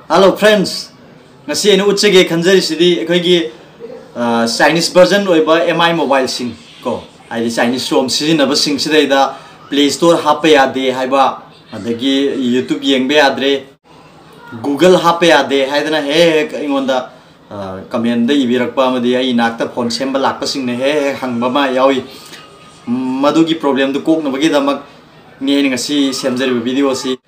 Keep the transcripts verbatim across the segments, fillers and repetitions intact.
Hello friends, ꯉꯁꯤ ꯑꯩꯅ ꯎꯠꯆꯒꯦ ꯈꯟꯖꯔꯤꯁꯤꯗꯤ ꯑꯩꯈꯣꯏꯒꯤ ꯆꯥꯏꯅꯤꯁ ꯚꯔꯖꯟ ꯑꯣꯏꯕ ꯑꯦꯝ ꯑꯥꯏ ꯃꯣꯕꯥꯏꯜꯁꯤꯡ ꯀꯣ, ꯍꯥꯏꯗꯤ ꯆꯥꯏꯅꯤꯁ ꯔꯣꯝ ꯁꯤꯖꯤꯟꯅꯕꯁꯤꯡꯁꯤꯗꯩꯗ ꯄ꯭ꯂꯦ ꯁ꯭ꯇꯣꯔ ꯍꯥꯞꯄ ꯌꯥꯗꯦ ꯍꯥꯏꯕ, ꯑꯗꯒꯤ ꯌꯨꯇ꯭ꯌꯨꯕ ꯌꯦꯡꯕ ꯌꯥꯗ꯭ꯔꯦ, ꯒꯨꯒꯜ ꯍꯥꯞꯄ ꯌꯥꯗꯦ ꯍꯥꯏꯗꯅ ꯍꯦꯛ ꯍꯦꯛ ꯑꯩꯉꯣꯟꯗ ꯀꯃꯦꯟꯗ ꯏꯕꯤꯔꯛꯄ, ꯑꯃꯗꯤ ꯑꯩ ꯏꯅꯥꯛꯇ ꯐꯣꯟ ꯁꯦꯝꯕ ꯂꯥꯛꯄꯁꯤꯡꯅ ꯍꯦꯛ ꯍꯦꯛ ꯍꯪꯕ ꯑꯃ ꯌꯥꯎꯏ꯫ ꯃꯗꯨꯒꯤ ꯄ꯭ꯔꯣꯕ꯭ꯂꯦꯝꯗꯨ ꯀꯣꯛꯅꯕꯒꯤꯗꯃꯛꯅꯤ ꯑꯩꯅ ꯉꯁꯤ ꯁꯦꯝꯖꯔꯤꯕ ꯚꯤꯗꯤꯑꯣ ꯑꯁꯤ꯫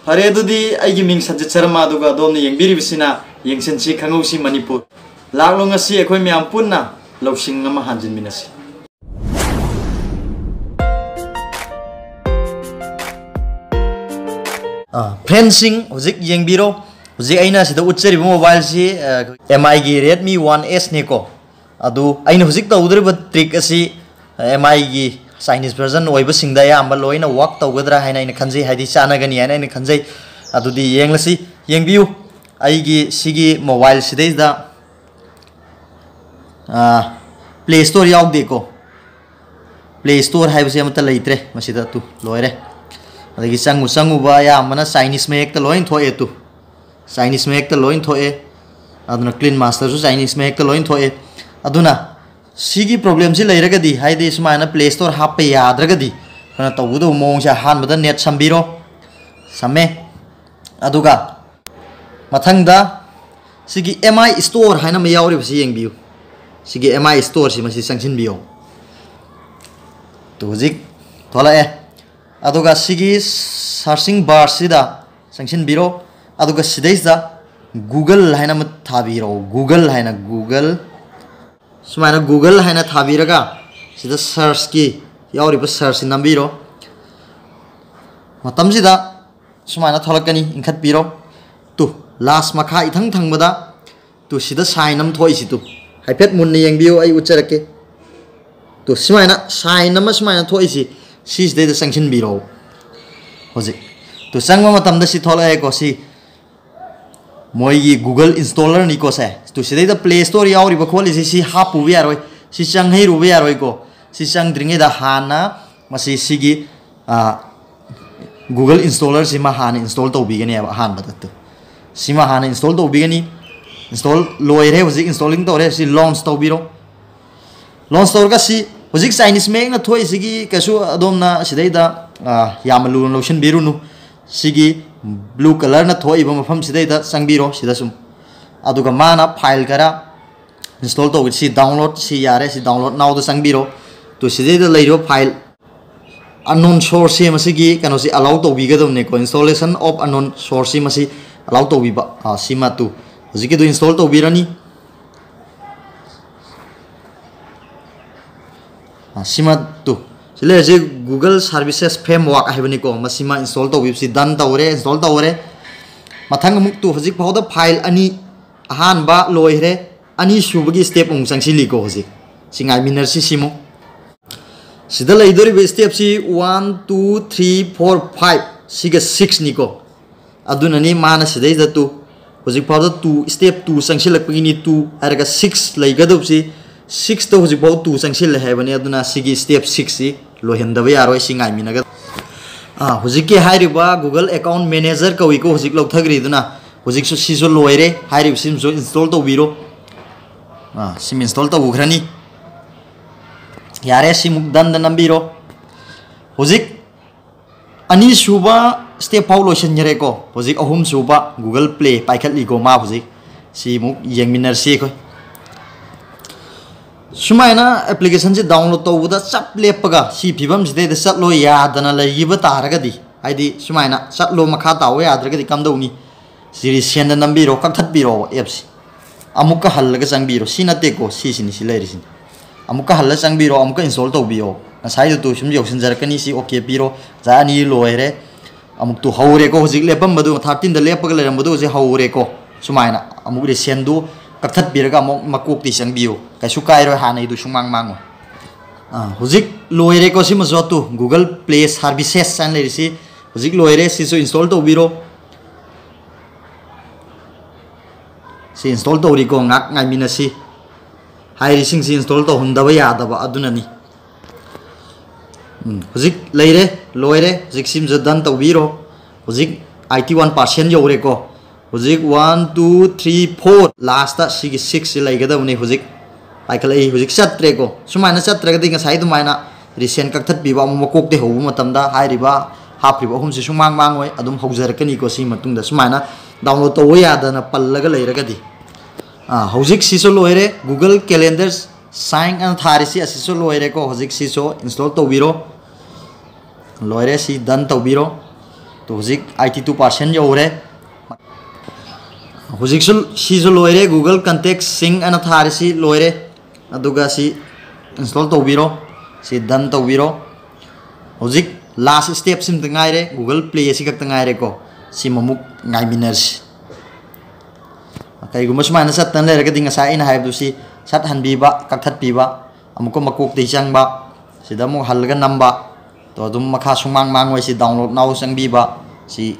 ꯐꯔꯦ, ꯑꯗꯨꯗꯤ ꯑꯩꯒꯤ ꯃꯤꯡ ꯁꯟꯖꯤꯠ ꯁꯔꯃ, ꯑꯗꯨꯒ ꯑꯗꯣꯝꯅ ꯌꯦꯡꯕꯤꯔꯤꯕꯁꯤꯅ ꯌꯦꯡꯁꯤꯟꯁꯤ ꯈꯪꯍꯧꯁꯤ ꯃꯅꯤꯄꯨꯔ꯫ ꯂꯥꯛꯂꯣ, ꯉꯁꯤ ꯑꯩꯈꯣꯏ ꯃꯌꯥꯝ ꯄꯨꯟꯅ ꯂꯧꯁꯤꯡ ꯑꯃ ꯍꯥꯟꯖꯤꯟꯃꯤꯟꯅꯁꯤ꯫ ꯐ꯭ꯔꯦꯟꯁꯤꯡ, ꯍꯧꯖꯤꯛ ꯌꯦꯡꯕꯤꯔꯣ, ꯍꯧꯖꯤꯛ ꯑꯩꯅ ꯁꯤꯗ ꯎꯠꯆꯔꯤꯕ ꯃꯣꯕꯥꯏꯜꯁꯤ ꯑꯦꯝ ꯑꯥꯏꯒꯤ ꯔꯦꯗꯃꯤ ꯋꯥꯟ ꯑꯦꯁꯅꯤꯀꯣ꯫ ꯑꯗꯨ ꯑꯩꯅ ꯍꯧꯖꯤꯛ ꯇꯧꯗꯣꯔꯤꯕ ꯇ꯭ꯔꯤꯛ ꯑꯁꯤ ꯑꯦꯝ ꯑꯥꯏꯒꯤ ꯆꯥꯏꯅꯤꯁ ꯚꯔꯖꯟ ꯑꯣꯏꯕꯁꯤꯡꯗ ꯑꯌꯥꯝꯕ ꯂꯣꯏꯅ ꯋꯥꯛ ꯇꯧꯒꯗ꯭ꯔꯥ ꯍꯥꯏꯅ ꯑꯩꯅ ꯈꯟꯖꯩ, ꯍꯥꯏꯗꯤ ꯆꯥꯟꯅꯒꯅꯤ ꯍꯥꯏꯅ ꯑꯩꯅ ꯈꯟꯖꯩ꯫ ꯑꯗꯨꯗꯤ ꯌꯦꯡꯂꯁꯤ, ꯌꯦꯡꯕꯤꯌꯨ꯫ ꯑꯩꯒꯤ ꯁꯤꯒꯤ ꯃꯣꯕꯥꯏꯜ ꯁꯤꯗꯩꯁꯤꯗ ꯄ꯭ꯂꯦ ꯁ꯭ꯇꯣꯔ ꯌꯥꯎꯗꯦꯀꯣ꯫ ꯄ꯭ꯂꯦ ꯁ꯭ꯇꯣꯔ ꯍꯥꯏꯕꯁꯦ ꯑꯃꯠꯇ ꯂꯩꯇ꯭ꯔꯦ ꯃꯁꯤꯗ꯫ ꯇꯨ ꯂꯣꯏꯔꯦ꯫ ꯑꯗꯒꯤ ꯆꯪꯉꯨ ꯆꯪꯉꯨꯕ ꯑꯌꯥꯝꯕꯅ ꯆꯥꯏꯅꯤꯁ ꯃꯌꯦꯛꯇ ꯂꯣꯏ ꯊꯣꯛꯑꯦ꯫ ꯇꯨ ꯆꯥꯏꯅꯤꯁ ꯃꯌꯦꯛꯇ ꯂꯣꯏ ꯊꯣꯛꯑꯦ꯫ ꯑꯗꯨꯅ ꯀ꯭ꯂꯤꯟ ꯃꯥꯁꯇꯔꯁꯨ ꯆꯥꯏꯅꯤꯁ ꯃꯌꯦꯛꯇ ꯂꯣꯏ ꯊꯣꯛꯑꯦ꯫ ꯑꯗꯨꯅ ꯁꯤꯒꯤ ꯄ꯭ꯔꯣꯕ꯭ꯂꯦꯝꯁꯤ ꯂꯩꯔꯒꯗꯤ, ꯍꯥꯏꯗꯤ ꯁꯨꯃꯥꯏꯅ ꯄ꯭ꯂꯦ ꯁ꯭ꯇꯣꯔ ꯍꯥꯞꯄ ꯌꯥꯗ꯭ꯔꯒꯗꯤ, ꯑꯩꯈꯣꯏꯅ ꯇꯧꯒꯗꯧꯕ ꯃꯑꯣꯡꯁꯦ, ꯑꯍꯥꯟꯕꯗ ꯅꯦꯠ ꯁꯝꯕꯤꯔꯣ꯫ ꯁꯝꯃꯦ꯫ ꯑꯗꯨꯒ ꯃꯊꯪꯗ ꯁꯤꯒꯤ ꯑꯦꯝ ꯑꯥꯏ ꯁ꯭ꯇꯣꯔ ꯍꯥꯏꯅ ꯑꯃ ꯌꯥꯎꯔꯤꯕꯁꯤ ꯌꯦꯡꯕꯤꯌꯨ꯫ ꯁꯤꯒꯤ ꯑꯦꯝ ꯑꯥꯏ ꯁ꯭ꯇꯣꯔꯁꯤ, ꯃꯁꯤ ꯆꯪꯁꯤꯟꯕꯤꯌꯣ꯫ ꯇꯨ ꯍꯧꯖꯤꯛ ꯊꯣꯛꯂꯛꯑꯦ꯫ ꯑꯗꯨꯒ ꯁꯤꯒꯤ ꯁꯔꯆꯤꯡ ꯕꯥꯔꯁꯤꯗ ꯆꯪꯁꯤꯟꯕꯤꯔꯣ꯫ ꯑꯗꯨꯒ ꯁꯤꯗꯩꯁꯤꯗ ꯒꯨꯒꯜ ꯍꯥꯏꯅ ꯑꯃ ꯊꯥꯕꯤꯔꯣ꯫ ꯒꯨꯒꯜ ꯍꯥꯏꯅ, ꯒꯨꯒꯜ꯫ ꯁꯨꯃꯥꯏꯅ ꯒꯨꯒꯜ ꯍꯥꯏꯅ ꯊꯥꯕꯤꯔꯒ ꯁꯤꯗ ꯁꯔꯆꯀꯤ ꯌꯥꯎꯔꯤꯕ ꯁꯔꯆꯁꯤ ꯅꯝꯕꯤꯔꯣ꯫ ꯃꯇꯝꯁꯤꯗ ꯁꯨꯃꯥꯏꯅ ꯊꯣꯛꯂꯛꯀꯅꯤ, ꯏꯟꯈꯠꯄꯤꯔꯣ꯫ ꯇꯨ ꯂꯥꯁ ꯃꯈꯥ ꯏꯊꯪ ꯊꯪꯕꯗ ꯇꯨ ꯁꯤꯗ ꯁꯥꯏꯟ ꯑꯃ ꯊꯣꯛꯏꯁꯤ ꯇꯨ ꯍꯥꯏꯐꯦꯠ ꯃꯨꯟꯅ ꯌꯦꯡꯕꯤꯌꯨ, ꯑꯩ ꯎꯠꯆꯔꯛꯀꯦ꯫ ꯇꯨ ꯁꯨꯃꯥꯏꯅ ꯁꯥꯏꯟ ꯑꯃ ꯁꯨꯃꯥꯏꯅ ꯊꯣꯛꯏꯁꯤ, ꯁꯤꯁꯤꯗꯩꯗ ꯆꯪꯁꯤꯟꯕꯤꯔꯛꯑꯣ꯫ ꯍꯧꯖꯤꯛ ꯇꯨ ꯆꯪꯕ ꯃꯇꯝꯗ ꯁꯤ ꯊꯣꯛꯂꯛꯑꯦꯀꯣ, ꯁꯤ ꯃꯣꯏꯒꯤ ꯒꯨꯒꯜ ꯏꯟꯁꯇꯣꯂꯔꯅꯤꯀꯣ ꯁꯦ꯫ ꯇꯨ ꯁꯤꯗꯩꯗ ꯄ꯭ꯂꯦ ꯁ꯭ꯇꯣꯔ ꯌꯥꯎꯔꯤꯕ ꯈꯣꯠꯂꯤꯁꯤ ꯁꯤ ꯍꯥꯞꯄꯨꯕ ꯌꯥꯔꯣꯏ, ꯁꯤ ꯆꯪꯍꯩꯔꯨꯕ ꯌꯥꯔꯣꯏꯀꯣ꯫ ꯁꯤ ꯆꯪꯗ꯭ꯔꯤꯉꯩꯗ ꯍꯥꯟꯅ ꯃꯁꯤ ꯁꯤꯒꯤ ꯒꯨꯒꯜ ꯏꯟꯁꯇꯣꯂꯔꯁꯤꯃ ꯍꯥꯟꯅ ꯏꯟꯁꯇꯣꯜ ꯇꯧꯕꯤꯒꯅꯦꯕ ꯑꯍꯥꯟꯕꯗ꯫ ꯇꯨ ꯁꯤꯃ ꯍꯥꯟꯅ ꯏꯟꯁꯇꯣꯜ ꯇꯧꯕꯤꯒꯅꯤ꯫ ꯏꯟꯁꯇꯣꯜ ꯂꯣꯏꯔꯦ, ꯍꯧꯖꯤꯛ ꯏꯟꯁꯇꯣꯂꯤꯡ ꯇꯧꯔꯦ꯫ ꯁꯤ ꯂꯣꯟꯆ ꯇꯧꯕꯤꯔꯣ꯫ ꯂꯣꯟꯆ ꯇꯧꯔꯒ ꯁꯤ ꯍꯧꯖꯤꯛ ꯆꯥꯏꯅꯤꯁ ꯃꯌꯦꯛꯅ ꯊꯣꯛꯏꯁꯤꯒꯤ ꯀꯩꯁꯨ ꯑꯗꯣꯝꯅ ꯁꯤꯗꯩꯗ, ꯑ, ꯌꯥꯝꯅ ꯂꯨꯅ ꯂꯧꯁꯤꯟꯕꯤꯔꯨꯅꯨ꯫ ꯁꯤꯒꯤ ꯕ꯭ꯂꯨ ꯀꯂꯔꯅ ꯊꯣꯛꯏꯕ ꯃꯐꯝꯁꯤꯗꯩꯗ ꯆꯪꯕꯤꯔꯣ, ꯁꯤꯗ ꯁꯨꯝ꯫ ꯑꯗꯨꯒ ꯃꯥꯅ ꯐꯥꯏꯜ ꯈꯔ ꯏꯟꯁꯇꯣꯜ ꯇꯧꯕ, ꯁꯤ ꯗꯥꯎꯟꯂꯣꯗ, ꯁꯤ ꯌꯥꯔꯦ, ꯁꯤ ꯗꯥꯎꯟꯂꯣꯗ ꯅꯥꯎꯗ ꯆꯪꯕꯤꯔꯣ꯫ ꯇꯨ ꯁꯤꯗꯩꯗ ꯂꯩꯔꯤꯕ ꯐꯥꯏꯜ ꯑꯟꯅꯣꯟ ꯁꯣꯔꯁꯁꯤ ꯃꯁꯤꯒꯤ ꯀꯩꯅꯣꯁꯤ ꯑꯂꯥꯎ ꯇꯧꯕꯤꯒꯗꯕꯅꯤꯀꯣ, installation of unknown sourceꯁꯤ ꯃꯁꯤ ꯑꯂꯥꯎ ꯇꯧꯕꯤꯕ꯫ ꯑꯥ, ꯁꯤꯃ ꯇꯨ ꯍꯧꯖꯤꯛꯀꯤꯗꯨ ꯏꯟꯁꯇꯣꯜ ꯇꯧꯕꯤꯔꯅꯤ꯫ ꯑꯥ, ꯁꯤꯃ ꯇꯨ ꯁꯤ ꯂꯩꯔꯤꯁꯦ Google Services Framework ꯍꯥꯏꯕꯅꯤꯀꯣ, ꯃꯁꯤꯃ ꯏꯟꯁꯇꯣꯜ ꯇꯧꯕꯤꯕꯁꯤ ꯗꯟ ꯇꯧꯔꯦ, ꯏꯟꯁꯇꯣꯜ ꯇꯧꯔꯦ꯫ ꯃꯊꯪ ꯑꯃꯨꯛ ꯇꯨ ꯍꯧꯖꯤꯛ ꯐꯥꯎꯗ ꯐꯥꯏꯜ ꯑꯅꯤ, ꯑꯍꯥꯟꯕ ꯂꯣꯏꯈ꯭ꯔꯦ, ꯑꯅꯤꯁꯨꯕꯒꯤ ꯁ꯭ꯇꯦꯞ ꯑꯃꯨꯛ ꯆꯪꯁꯤꯜꯂꯤꯀꯣ꯫ ꯍꯧꯖꯤꯛ ꯁꯤ ꯉꯥꯏꯃꯤꯟꯅꯔꯁꯤ꯫ ꯁꯤꯃꯨꯛ ꯁꯤꯗ ꯂꯩꯗꯣꯔꯤꯕ ꯁ꯭ꯇꯦꯞꯁꯤ one, two, three, four, five, ꯁꯤꯒ ꯁꯤꯛꯁꯅꯤꯀꯣ꯫ ꯑꯗꯨꯅꯅꯤ ꯃꯥꯅ ꯁꯤꯗꯩꯗ ꯇꯨ, ꯍꯧꯖꯤꯛ ꯐꯥꯎꯗ ꯇꯨ, ꯁ꯭ꯇꯦꯞ ꯇꯨ ꯆꯪꯁꯤꯜꯂꯛꯄꯒꯤꯅꯤ ꯇꯨ ꯍꯥꯏꯔꯒ ꯁꯤꯛꯁ ꯂꯩꯒꯗꯧꯕꯁꯤ꯫ ꯁꯤꯛꯁꯇ ꯍꯧꯖꯤꯛ ꯐꯥꯎ ꯇꯨ ꯆꯪꯁꯤꯜꯂꯦ ꯍꯥꯏꯕꯅꯤ, ꯑꯗꯨꯅ ꯁꯤꯒꯤ ꯁ꯭ꯇꯦꯞ ꯁꯤꯛꯁꯁꯤ ꯂꯣꯏꯍꯟꯗꯕ ꯌꯥꯔꯣꯏ꯫ ꯁꯤ ꯉꯥꯏꯃꯤꯟꯅꯒ ꯑꯥ, ꯍꯧꯖꯤꯛꯀꯤ ꯍꯥꯏꯔꯤꯕ Google Account Manager ꯀꯧꯏꯀꯣ, ꯍꯧꯖꯤꯛ ꯂꯧꯊꯈ꯭ꯔꯤꯗꯨꯅ꯫ ꯍꯧꯖꯤꯛꯁꯨ ꯁꯤꯁꯨ ꯂꯣꯏꯔꯦ, ꯍꯥꯏꯔꯤꯕꯁꯤꯃꯁꯨ ꯏꯟꯁꯇꯣꯜ ꯇꯧꯕꯤꯔꯣ꯫ ꯑꯥ, ꯁꯤꯃ ꯏꯟꯁꯇꯣꯜ ꯇꯧꯈ꯭ꯔꯅꯤ꯫ ꯌꯥꯔꯦ, ꯁꯤꯃꯨꯛ ꯗꯟꯗ ꯅꯝꯕꯤꯔꯣ꯫ ꯍꯧꯖꯤꯛ ꯑꯅꯤꯁꯨꯕ ꯁ꯭ꯇꯦꯞ ꯐꯥꯎ ꯂꯣꯏꯁꯤꯟꯈꯔꯦꯀꯣ꯫ ꯍꯧꯖꯤꯛ ꯑꯍꯨꯝꯁꯨꯕ Google Play ꯄꯥꯏꯈꯠꯂꯤꯀꯣ ꯃꯥ ꯍꯧꯖꯤꯛ꯫ ꯁꯤꯃꯨꯛ ꯌꯦꯡꯃꯤꯟꯅꯔꯁꯤ ꯑꯩꯈꯣꯏ꯫ ꯁꯨꯃꯥꯏꯅ ꯑꯦꯄ꯭ꯂꯤꯀꯦꯁꯟꯁꯤ ꯗꯥꯎꯟꯂꯣꯗ ꯇꯧꯕꯗ ꯆꯞ ꯂꯦꯞꯄꯒ ꯁꯤ ꯐꯤꯕꯝꯁꯤꯗꯩꯗ ꯆꯠꯂꯣ ꯌꯥꯗꯅ ꯂꯩꯈꯤꯕ ꯇꯥꯔꯒꯗꯤ, ꯍꯥꯏꯗꯤ ꯁꯨꯃꯥꯏꯅ ꯆꯠꯂꯣ ꯃꯈꯥ ꯇꯥꯎꯕ ꯌꯥꯗ꯭ꯔꯒꯗꯤ ꯀꯝꯗꯧꯅꯤ? ꯁꯤ ꯔꯤꯁꯦꯟꯗ ꯅꯝꯕꯤꯔꯣ, ꯀꯛꯊꯠꯄꯤꯔꯣ ꯑꯦꯞꯁꯤ꯫ ꯑꯃꯨꯛꯀ ꯍꯜꯂꯒ ꯆꯪꯕꯤꯔꯣ꯫ ꯁꯤ ꯅꯠꯇꯦꯀꯣ, ꯁꯤꯁꯤꯅꯤ, ꯁꯤ ꯂꯩꯔꯤꯁꯤꯅꯤ꯫ ꯑꯃꯨꯛꯀ ꯍꯜꯂ ꯆꯪꯕꯤꯔꯣ, ꯑꯃꯨꯛꯀ ꯏꯟꯁꯇꯣꯜ ꯇꯧꯕꯤꯌꯣ꯫ ꯉꯁꯥꯏꯗꯨ ꯇꯨ ꯁꯨꯝ ꯌꯧꯁꯤꯟꯖꯔꯛꯀꯅꯤ, ꯁꯤ ꯑꯣꯀꯦ ꯄꯤꯔꯣ꯫ ꯑꯣꯖꯥ ꯑꯅꯤ ꯂꯣꯏꯔꯦ꯫ ꯑꯃꯨꯛꯇꯨ ꯍꯧꯔꯦꯀꯣ, ꯍꯧꯖꯤꯛ ꯂꯦꯞꯄꯝꯕꯗꯨ, ꯊꯥꯔꯇꯤꯟꯗ ꯂꯦꯞꯄꯒ ꯂꯩꯔꯝꯕꯗꯨ ꯍꯧꯖꯤꯛ ꯍꯧꯔꯦꯀꯣ꯫ ꯁꯨꯃꯥꯏꯅ ꯑꯃꯨꯛ ꯔꯤꯁꯦꯟꯗꯨ ꯀꯛꯊꯠꯄꯤꯔꯒ ꯑꯃꯨꯛ ꯃꯀꯣꯛꯇꯤ ꯆꯪꯕꯤꯌꯨ, ꯀꯩꯁꯨ ꯀꯥꯏꯔꯣꯏ, ꯍꯥꯟꯅꯩꯗꯨ ꯁꯨꯡꯃꯥꯡ ꯃꯥꯡꯉꯣꯏ꯫ ꯑꯥ, ꯍꯧꯖꯤꯛ ꯂꯣꯏꯔꯦꯀꯣ, ꯁꯤꯃꯁꯨ ꯇꯨ Google Play Services ꯍꯥꯏꯅ ꯂꯩꯔꯤꯁꯤ ꯍꯧꯖꯤꯛ ꯂꯣꯏꯔꯦ꯫ ꯁꯤꯁꯨ ꯏꯟꯁꯇꯣꯜ ꯇꯧꯕꯤꯔꯣ꯫ ꯁꯤ ꯏꯟꯁꯇꯣꯜ ꯇꯧꯔꯤꯀꯣ, ꯉꯥꯏꯍꯥꯛ ꯉꯥꯏꯃꯤꯟꯅꯁꯤ꯫ ꯍꯥꯏꯔꯤꯁꯤꯡꯁꯤ ꯏꯟꯁꯇꯣꯜ ꯇꯧꯍꯟꯗꯕ ꯌꯥꯗꯕ ꯑꯗꯨꯅꯅꯤ꯫ ꯎꯝ, ꯍꯧꯖꯤꯛ ꯂꯩꯔꯦ, ꯂꯣꯏꯔꯦ꯫ ꯍꯧꯖꯤꯛ ꯁꯤꯃꯁꯨ ꯗꯟ ꯇꯧꯕꯤꯔꯣ꯫ ꯍꯧꯖꯤꯛ ꯑꯥꯏꯠꯇꯤ ꯋꯥꯟ ꯄꯥꯔꯁꯦꯟ ꯌꯧꯔꯦꯀꯣ꯫ ꯍꯧꯖꯤꯛ one, two, three, four, last ꯁꯤꯒꯤ six ꯁꯤ ꯂꯩꯒꯗꯕꯅꯤ꯫ ꯍꯧꯖꯤꯛ ꯍꯥꯏꯈꯠꯂꯛꯏ, ꯍꯧꯖꯤꯛ ꯆꯠꯇ꯭ꯔꯦꯀꯣ꯫ ꯁꯨꯃꯥꯏꯅ ꯆꯠꯇ꯭ꯔꯒꯗꯤ ꯉꯁꯥꯏ ꯑꯗꯨꯃꯥꯏꯅ recent ꯀꯛꯊꯠꯄꯤꯕ ꯑꯃꯨꯛ ꯃꯀꯣꯛꯇꯩ ꯍꯧꯕ ꯃꯇꯝꯗ ꯍꯥꯏꯔꯤꯕ ꯍꯥꯞꯈ꯭ꯔꯤꯕ ꯑꯍꯨꯝꯁꯤ ꯁꯨꯡꯃꯥꯡ ꯃꯥꯡꯉꯣꯏ, ꯑꯗꯨꯝ ꯍꯧꯖꯔꯛꯀꯅꯤꯀꯣ꯫ ꯁꯤꯒꯤ ꯃꯇꯨꯡꯗ ꯁꯨꯃꯥꯏꯅ download ꯇꯧꯕ ꯌꯥꯗꯅ ꯄꯜꯂꯒ ꯂꯩꯔꯒꯗꯤ꯫ ꯑꯥ, ꯍꯧꯖꯤꯛ ꯁꯤꯁꯨ ꯂꯣꯏꯔꯦ꯫ Google Calendar sign ꯑꯅ ꯊꯥꯔꯤꯁꯤ ꯑꯁꯤꯁꯨ ꯂꯣꯏꯔꯦꯀꯣ꯫ ꯍꯧꯖꯤꯛ ꯁꯤꯁꯨ install ꯇꯧꯕꯤꯔꯣ꯫ ꯂꯣꯏꯔꯦ, ꯁꯤ done ꯇꯧꯕꯤꯔꯣ꯫ ꯇꯨ, ꯍꯧꯖꯤꯛ eighty two percent ꯌꯧꯔꯦ꯫ ꯍꯧꯖꯤꯛꯁꯨ ꯁꯤꯁꯨ ꯂꯣꯏꯔꯦ꯫ Google Contact Sync ꯑꯅ ꯊꯥꯔꯤꯁꯤ ꯂꯣꯏꯔꯦ꯫ ꯑꯗꯨꯒ ꯁꯤ install ꯇꯧꯕꯤꯔꯣ꯫ ꯁꯤ done ꯇꯧꯕꯤꯔꯣ꯫ ꯍꯧꯖꯤꯛ last step ꯁꯤꯝꯇ ꯉꯥꯏꯔꯦ꯫ Google Play ꯑꯁꯤ ꯈꯛꯇ ꯉꯥꯏꯔꯦꯀꯣ꯫ ꯁꯤꯃꯃꯨꯛ ꯉꯥꯏꯃꯤꯟꯅꯔꯁꯤ꯫ ꯀꯔꯤꯒꯨꯝꯕ ꯁꯨꯃꯥꯏꯅ ꯆꯠꯇꯅ ꯂꯩꯔꯒꯗꯤ ꯉꯁꯥꯏ ꯑꯩꯅ ꯍꯥꯏꯕꯗꯨ ꯁꯤ ꯁꯠ ꯍꯟꯕꯤꯕ, ꯀꯛꯊꯠꯄꯤꯕ, ꯑꯃꯨꯛꯀ ꯃꯀꯣꯛꯇꯒꯤ ꯆꯪꯕ, ꯁꯤꯗ ꯑꯃꯨꯛ ꯍꯜꯂꯒ ꯅꯝꯕ, ꯇꯣ ꯑꯗꯨꯝ ꯃꯈꯥ ꯁꯨꯡꯃꯥꯡ ꯃꯥꯡꯉꯣꯏ꯫ ꯁꯤ download now ꯆꯪꯕꯤꯕ, ꯁꯤ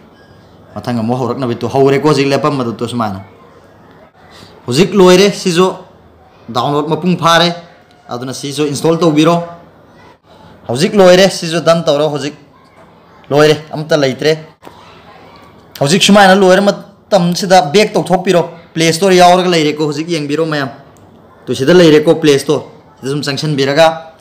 ꯃꯊꯪ ꯑꯃꯨꯛ ꯍꯧꯔꯛꯅꯕ꯫ ꯇꯨ ꯍꯧꯔꯦꯀꯣ ꯍꯧꯖꯤꯛ ꯂꯦꯞꯄꯝꯕꯗꯨ ꯇꯣ ꯁꯨꯃꯥꯏꯅ꯫ ꯍꯧꯖꯤꯛ ꯂꯣꯏꯔꯦ, ꯁꯤꯁꯨ download ꯃꯄꯨꯡ ꯐꯥꯔꯦ꯫ ꯑꯗꯨꯅ ꯁꯤꯁꯨ install ꯇꯧꯕꯤꯔꯣ꯫ ꯍꯧꯖꯤꯛ ꯂꯣꯏꯔꯦ, ꯁꯤꯁꯨ done ꯇꯧꯔꯣ꯫ ꯍꯧꯖꯤꯛ ꯂꯣꯏꯔꯦ, ꯑꯝꯇ ꯂꯩꯇ꯭ꯔꯦ꯫ ꯍꯧꯖꯤꯛ ꯁꯨꯃꯥꯏꯅ ꯂꯣꯏꯔ ꯃꯇꯝꯁꯤꯗ back ꯇꯧꯊꯣꯛꯄꯤꯔꯣ꯫ Play Store ꯌꯥꯎꯔꯒ ꯂꯩꯔꯦꯀꯣ꯫ ꯍꯧꯖꯤꯛ ꯌꯦꯡꯕꯤꯔꯣ ꯃꯌꯥꯝ, ꯇꯨ ꯁꯤꯗ ꯂꯩꯔꯦꯀꯣ Play Store꯫ ꯁꯤꯗ ꯁꯨꯝ ꯆꯪꯁꯤꯟꯕꯤꯔꯒ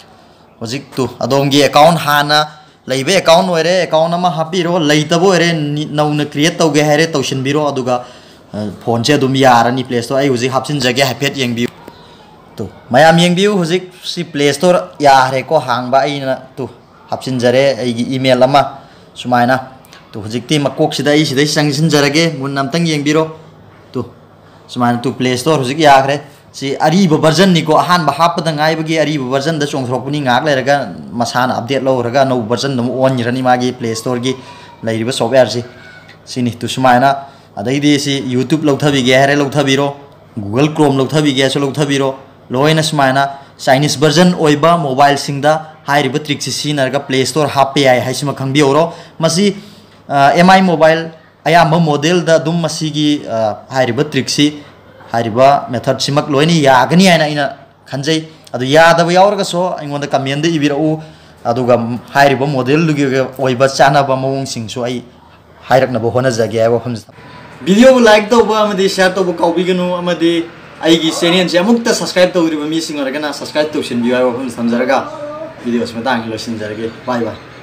ꯍꯧꯖꯤꯛ ꯇꯨ ꯑꯗꯣꯝꯒꯤ account ꯍꯥꯟꯅ ꯂꯩꯕ account ꯑꯣꯏꯔꯦ, account ꯑꯃ ꯍꯥꯞꯄꯤꯔꯣ꯫ ꯂꯩꯇꯕ ꯑꯣꯏꯔꯦ, ꯅꯤ-, ꯅꯧꯅ create ꯇꯧꯒꯦ ꯍꯥꯏꯔꯦ, ꯇꯧꯁꯤꯟꯕꯤꯔꯣ꯫ ꯑꯗꯨꯒ, ꯑ, phoneꯁꯦ ꯑꯗꯨꯝ ꯌꯥꯔꯅꯤ꯫ Play Store ꯑꯩ ꯍꯧꯖꯤꯛ ꯍꯥꯞꯆꯤꯟꯖꯒꯦ, ꯍꯥꯏꯐꯦꯠ ꯌꯦꯡꯕꯤꯌꯨ꯫ ꯇꯨ, ꯃꯌꯥꯝ ꯌꯦꯡꯕꯤꯌꯨ, ꯍꯧꯖꯤꯛ ꯁꯤ Play Store ꯌꯥꯈ꯭ꯔꯦꯀꯣ ꯍꯥꯡꯕ꯫ ꯑꯩꯅ ꯇꯨ ꯍꯥꯞꯆꯤꯟꯖꯔꯦ ꯑꯩꯒꯤ email ꯑꯃ ꯁꯨꯃꯥꯏꯅ꯫ ꯇꯨ ꯍꯧꯖꯤꯛꯇꯤ ꯃꯀꯣꯛꯁꯤꯗ ꯑꯩ ꯁꯤꯗꯩ ꯆꯪꯁꯤꯟꯖꯔꯒꯦ, ꯃꯨꯟꯅ ꯑꯝꯇꯪ ꯌꯦꯡꯕꯤꯔꯣ꯫ ꯇꯨ ꯁꯨꯃꯥꯏꯅ ꯇꯨ Play Store ꯍꯧꯖꯤꯛ ꯌꯥꯈ꯭ꯔꯦ꯫ ꯁꯤ ꯑꯔꯤꯕ versionꯅꯤꯀꯣ, ꯑꯍꯥꯟꯕ ꯍꯥꯞꯄꯗ ꯉꯥꯏꯕꯒꯤ ꯑꯔꯤꯕ versionꯗ ꯆꯣꯡꯊꯣꯔꯛꯄꯅꯤ꯫ ꯉꯥꯏꯍꯥꯛ ꯂꯩꯔꯒ ꯃꯁꯥꯅ update ꯂꯧꯔꯒ ꯑꯅꯧꯕ versionꯗ ꯑꯃꯨꯛ ꯑꯣꯟꯈ꯭ꯔꯅꯤ ꯃꯥꯒꯤ Play Storeꯒꯤ ꯂꯩꯔꯤꯕ softwareꯁꯤ꯫ ꯁꯤꯅꯤ ꯇꯨ ꯁꯨꯃꯥꯏꯅ꯫ ꯑꯗꯩꯗꯤ ꯁꯤ YouTube ꯂꯧꯊꯕꯤꯒꯦ ꯍꯥꯏꯔꯦ ꯂꯧꯊꯕꯤꯔꯣ, Google Chrome ꯂꯧꯊꯕꯤꯒꯦ ꯍꯥꯏꯁꯨ ꯂꯧꯊꯕꯤꯔꯣ꯫ ꯂꯣꯏꯅ ꯁꯨꯃꯥꯏꯅ Chinese version ꯑꯣꯏꯕ mobileꯁꯤꯡꯗ ꯍꯥꯏꯔꯤꯕ trickꯁꯤ ꯁꯤꯖꯤꯟꯅꯔꯒ Play Store ꯍꯥꯞꯄ ꯌꯥꯏ ꯍꯥꯏꯁꯤꯃ ꯈꯪꯕꯤꯍꯧꯔꯣ꯫ ꯃꯁꯤ, ꯑ, M I mobile ꯑꯌꯥꯝꯕ modelꯗ ꯑꯗꯨꯝ ꯃꯁꯤꯒꯤ, ꯑ, ꯍꯥꯏꯔꯤꯕ trickꯁꯤ, ꯍꯥꯏꯔꯤꯕ methodꯁꯤꯃꯛ ꯂꯣꯏꯅ ꯌꯥꯒꯅꯤ ꯍꯥꯏꯅ ꯑꯩꯅ ꯈꯟꯖꯩ꯫ ꯑꯗꯨ ꯌꯥꯗꯕ ꯌꯥꯎꯔꯒꯁꯨ ꯑꯩꯉꯣꯟꯗ commentꯗ ꯏꯕꯤꯔꯛꯎ, ꯑꯗꯨꯒ ꯍꯥꯏꯔꯤꯕ modelꯗꯨꯒꯤ ꯑꯣꯏꯕ ꯆꯥꯅꯕ ꯃꯑꯣꯡꯁꯤꯡꯁꯨ ꯑꯩ ꯍꯥꯏꯔꯛꯅꯕ ꯍꯣꯠꯅꯖꯒꯦ ꯍꯥꯏꯕ ꯋꯥꯐꯝꯁꯤꯗ꯫ Video ꯕꯨ like ꯇꯧꯕ ꯑꯃꯗꯤ share ꯇꯧꯕ ꯀꯥꯎꯕꯤꯒꯅꯨ, ꯑꯃꯗꯤ ꯑꯩꯒꯤ channel ꯁꯦ ꯑꯃꯨꯛꯇ subscribe ꯇꯧꯗ꯭ꯔꯤꯕ ꯃꯤꯁꯤꯡ ꯑꯣꯏꯔꯒꯅ subscribe ꯇꯧꯁꯤꯟꯕꯤꯌꯨ ꯍꯥꯏꯕ ꯋꯥꯐꯝꯁꯤ ꯊꯝꯖꯔꯒ video ꯁꯤ ꯃꯇꯥꯡꯁꯤ ꯂꯣꯏꯁꯤꯟꯖꯔꯒꯦ꯫ Bye bye꯫